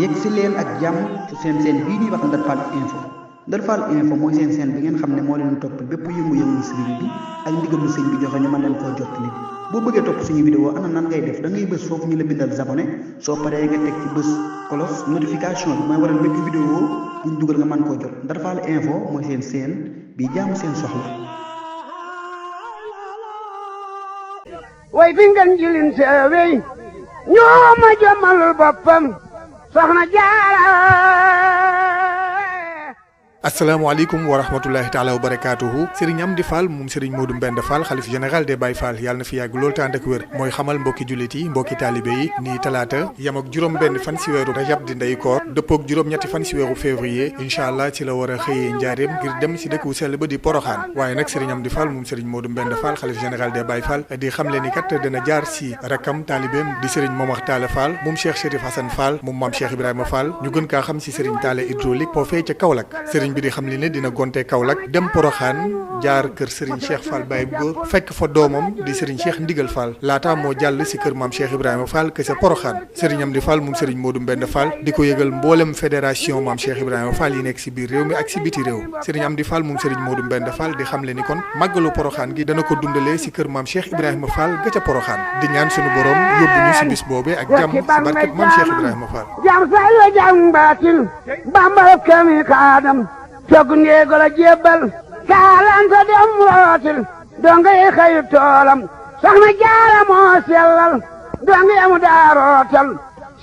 yegg si leen ak jàmm ci seen bii ñuy wax Ndar Fall info Ndar Fall info mooy seen seen bi ngeen xam ne moo leen topp bépp yëngu-yëngu sëriñ bi ak ndigalu sëñ bi joxe ñu mën leen koo jottali boo bëggee topp suñu vidéo ana nan ngay def da ngay bës foofu ñu la bindal abonné soo paree nga teg ci bës cloche notification bi mooy waral bépp vidéo buñ dugal nga mën koo jot Ndar Fall info mooy seen bi jaamu seen soxla. way fi ngeen jilin seewey ñoo ma jommalul boppam soxna Jaara. asalaamaaleykum wa rahmatullahi taala wa barakaatuhu Serigne Amdi Fall moom Serigne Modou Mbend Fall xalif général des Baye Fall yàlla na fi yàgg loolu te ànd ak wér mooy xamal mbokki jullit yi mbokki taalibe yi nii talaata yam ak juróom-benn fan si weeru rajab di ndey koor dëppoog juróom-ñetti fan si weeru février incha allah ci la war a xëyee njaareem ngir dem si dëkk wu sell ba di Poroxaan waaye nag Serigne Amdi Fall moom Serigne Modou Mbend Fall xalif général des Baye Fall di xam le ni kat dana jaar si rakkam taalibeem di Serigne Momar Talla Fall moom Cheikh Chérif Hassane Fall moom maam Cheikh Ibrahima Fall ñu gën kaa xam si Serigne Talla hydraulique foofee ca Kaolack Serigne bi di xam li ne dina gonte Kaolack dem Poroxaan jaar kër Serigne Cheikh Fall Baye Góor fekk fa doomam di Serigne Cheikh Ndigal Fall laata moo jàll si kër maam Cheikh Ibrahima Fall ke sa Poroxaan Serigne Amdi Fall moom Serigne Modou Mbend Fall di ko yëgal mboolem fédération maam Cheikh Ibrahima Fall yi nekk si biir réew mi ak si biti réew Serigne Amdi Fall moom Serigne Modou Mbend Fall di xamle ni kon màggalu Poroxaan gi dana ko dundalee si kër maam Cheikh Ibrahima Fall ga ca Poroxaan di ñaan sunu borom yóbbu ñu si bis boobee ak jàmm si barket maam Cheikh Ibrahima Fall. jam say la jam baatil bambal kami kaadam togg ngeego la jébbal kaalanta dem rootil donga yi xëyu toolam soxna Jaara moo sellal donga yamu daa rootal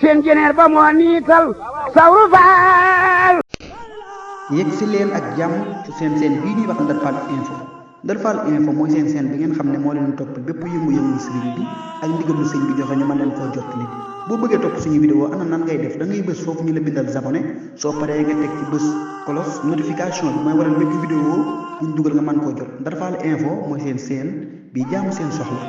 seen jeneer ba moo niital sawru faal. yegg si leen ak jàmm ci seen bii ñuy wax Ndar Fall info Ndar Fall info mooy seen bi ngeen xam ne moo leen topp bépp yëngu-yëngu sëriñ bi ak ndigalu sëñ bi joxe ñu mën leen koo jottali boo bëggee topp suñu vidéo ana nan ngay def da ngay bës foofu ñu la bindal abonné soo paree nga teg ci bës cloche notification bi mooy waral bépp vidéo buñ dugal nga mën koo jot Ndar Fall info mooy seen bi jaamu seen soxla.